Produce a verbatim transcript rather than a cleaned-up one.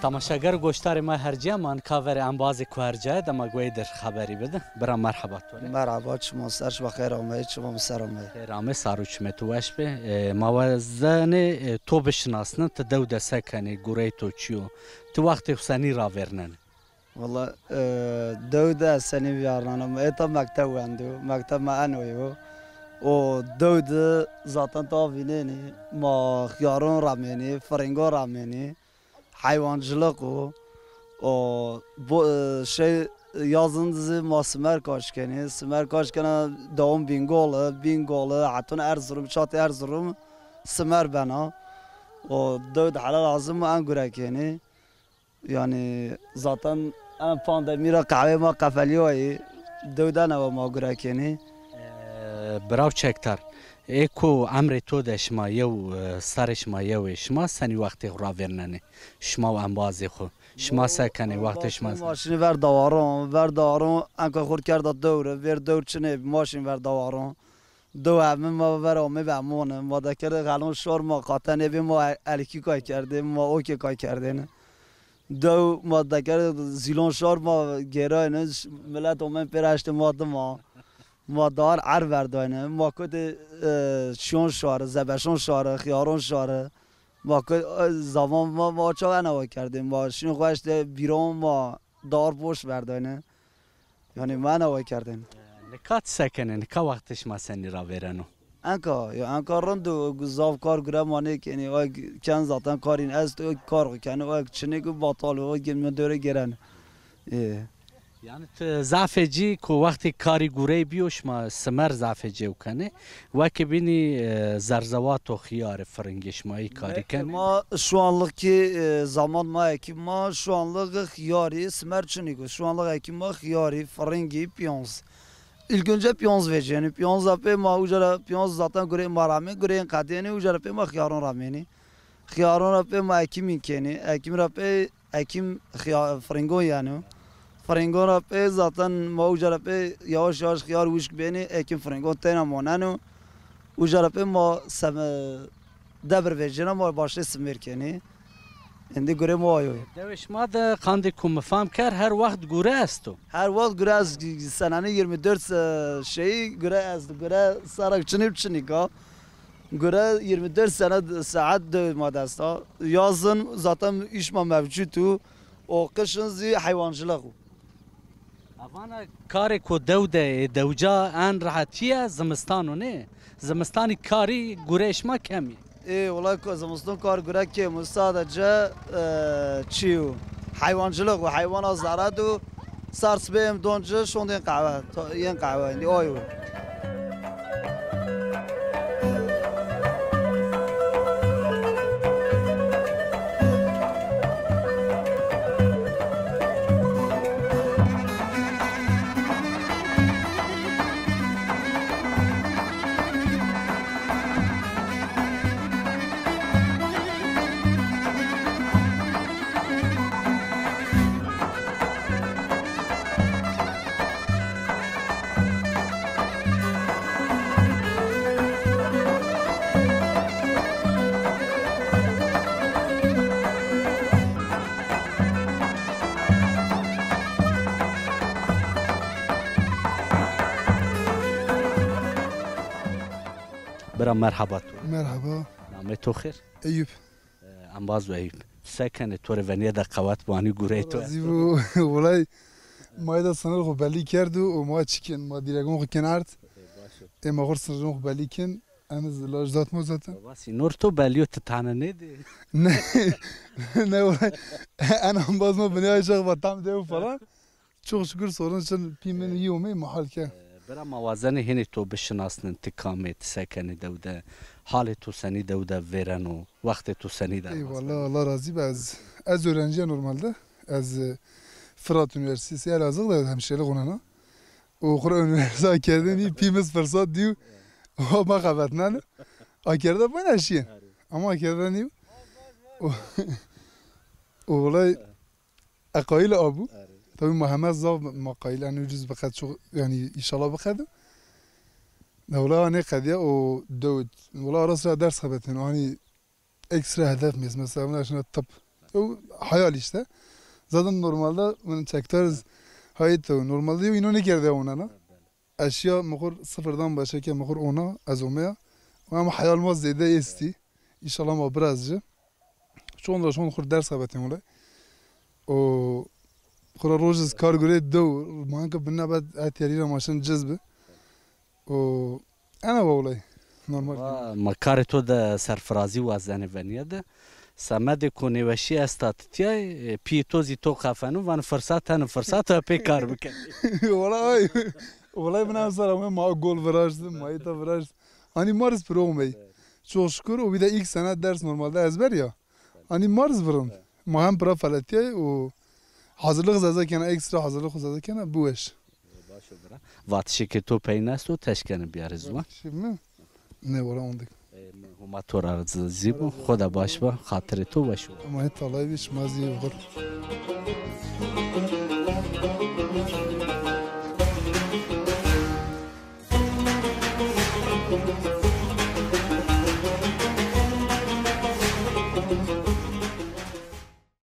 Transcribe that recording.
Tamaşager û goşdarê ma her cîya, ma nika verê embazê ku her cîya de ma gueyê dir xeberî bidin. Bira merheba to rê. Merheba, çima ser, şima xeyr ameyî, çima mi ser ameyî. Xeyr amê, sar û çimê tu weş bê. E, ma wazenê, e, to bişinasnin, ti dew de se kenê, gurey to çi yo? Ti wextê xo senî ravêrnenê? Wela, e, dew de senî vîyarnena. Mi êta mekteb wendo, mekteb ma eno yo. O dew de zaten ta vînenî, ma xiyaron ramênî, firingon ramênî, heywancılık o. O, bo-, e, şey, yazın zî ma simer kaş kenî. Simer kaş kena dewon Bîngol, Bîngol, heton Erzurum, çatê Erzurum simer bena. O dew de hela lazim en gure kenî. Yanî zaten en pandemî ra qehweyê ma qefelîyayî, dew de newe ma gure kenî. E, biraw Çekdar, ê ku emrê to de şima yew, e, serê şima yew ê, şima senî wextê xo ravêrnenê? Şima û embazê xo. Şima se kenê wextê şima? Ma şinî ver dawaron, ver dawaron, enka xo rê kerda dewre, vêr dewr çinê, ma şinî ver dawaron. Dew eme ma ver amê ve mone. Ma dekerde xelon şor ma qatenê bê ma elikî kay kerdê, ma okê kay kerdêne. Dew ma dekerde zîlon şor ma gêrayne, ş-, milet omen pêr eştê ma dima. Ma dar er verdayne. Ma kotê, e, çiyon şare, zebeşon şare, xiyaron şare. Ma ko-, e, zaman ma, ma çaw enawa kerdê. Ma şin xo eştê bîron ma dar boş verdayne. Yanî ma enawa kerdên. Nika ti se kenê? Nika wextê şima senî ravêreno? Enka, ya enka rind o, zaf kar gure ma nêkenî. O ken zaten karîn esto, o kar xo kenî, o çinêk o batal o, o gê mi dewre gêren. Ê. Yanî ti zafê cî ku wextê karî gurey bîyo, şima simer zafê cêw kenê. Wekî bînî, e, zerzewato, xiyarê, firingê şima î karî kenê? Ma şu anlık ki, e, zaman ma ekî ma şu anlık xiyarî, simer çinîk o. Şu anlık ekî ma xiyarî, firingî, piyonz. İlk önce piyonz vecîyenî. Piyonz ra pê ma uca ra piyonz zaten gureyê ma ramê, gureyên qedênî, uca ra pê ma xiyaron ramênî. Xiyaron ra pê ma ekîmîn kenî. Ekîm ra pê ekîm xiya-, firingon yeno. Firingon ra pê zaten ma uca ra pê yavaş yavaş xiyar wişk benî, ekîm firingon teyna moneno. Uca ra pê ma seme-, debir vecîna ma başlê simêr kenî. Endî gurê ma ayo. Dewê şima de qandê ku mi fam kerd, her wext gure esto? Her wext gure est, senenê yirmi dört se-, şeyî gure est, gure serek çinî çinîka. Gure yirmi dört sene saet dew ma dest a. Yazın zaten îş ma mevcut o. O qişin zî heywancılık o. Avana karê ku dew de ê, dewca en rehetîye zimistan o nê? Zimistanî karî gureyê şima kemî. Ê, wela ku zimistan kar gure kêm o. Sadece, e, çî o. Heywancılık o. Heywana zere do. Sar sibê em don ci, şon yên qehwe. To-, yên qehwe. Endî ay o. Bira, merheba to. Merheba. Namê to xêr? Eyüp. E, embaz Eyüp. Se kenê, to rê venîye de qewet bo, anî gurey to. Razî bo. Wulay, ma da sınır xo belli kerdo û ma çikin, ma dirêgon xo kin ard. E, ma xo sınırın xo belli kin. Em iz laj zat mo zaten. Baba, sînor to belli yo, ti tane nêdî. Ne, ne, wulay. En embaz ma binê ay şex va tam dew falan. Çok şükür sorun için pî min iyi omey mahal ke. E, bira, ma wazenê hênî to bişinasnin, ti kam ê, ti se kenî dew de, halê to senî dew de vêreno, wextê to senî derbas beno? Eyvallah, Allah razî be. Ez, ez öğrencî ya normalde. Ez, e, Fırat Üniversitesi Elazığ de hemşirelik onena. O xura üniversite akerdenî, pî min iz fırsat dîyo. O ma xebetnen. Akerde bana şiye. Ama akerdenî. O, o wulay E, qayîl a bû. Erê. Tabî ma heme zaf ma qayîl, en ucuz bi qet çok, yanî, înşallah bi qet. Ne wula nê qediye o dewt. Wula ara sıra ders xebetên, o, hani, ekstra hedef mi est? Mesela, wula şina tıp. O hayal işte. Zaten normalde min çekdar iz hayt o. Normalde yo ino nêkerde onena. Eşya mi xur sıfırdan başlake mi xur ona ez omeya. Ama hayal ma zêde esti. İnşallah ma biraz ci. Şon ra şon xur ders xebetên wulay. O xura roj iz kar gure dew. Ma hanka binne bed etyarî ra ma şin ciz bi. O ena wa wulay. Normal. Va, ma karê to de serfirazî wazenê venîye de. Semedê ko nêweşî esta titiyay, e, pîyê to zî to qefenu, vano firsat hene, firsat e pê kar bikenê. Wala ay. Wala min emsal ame ma gol viraşt, ma îta viraşt. Hanî ma riz piro omey. Çok şükür o bir de ilk sene ders normalde ezber ya. Hanî ma riz virin. Ma hem pira feletiyay û hazırlık zeze kena, ekstra hazırlık zeze kena, biweş. Baş o bira. Vatişê ke to peynesto, teşkene biyarê ziwan. Şimdi mi? Ne var ondik. E, Homa to ra razî bo, xo de baş ba, xatirê to weş o. Ama hep Allah'ı bir şima zî vur.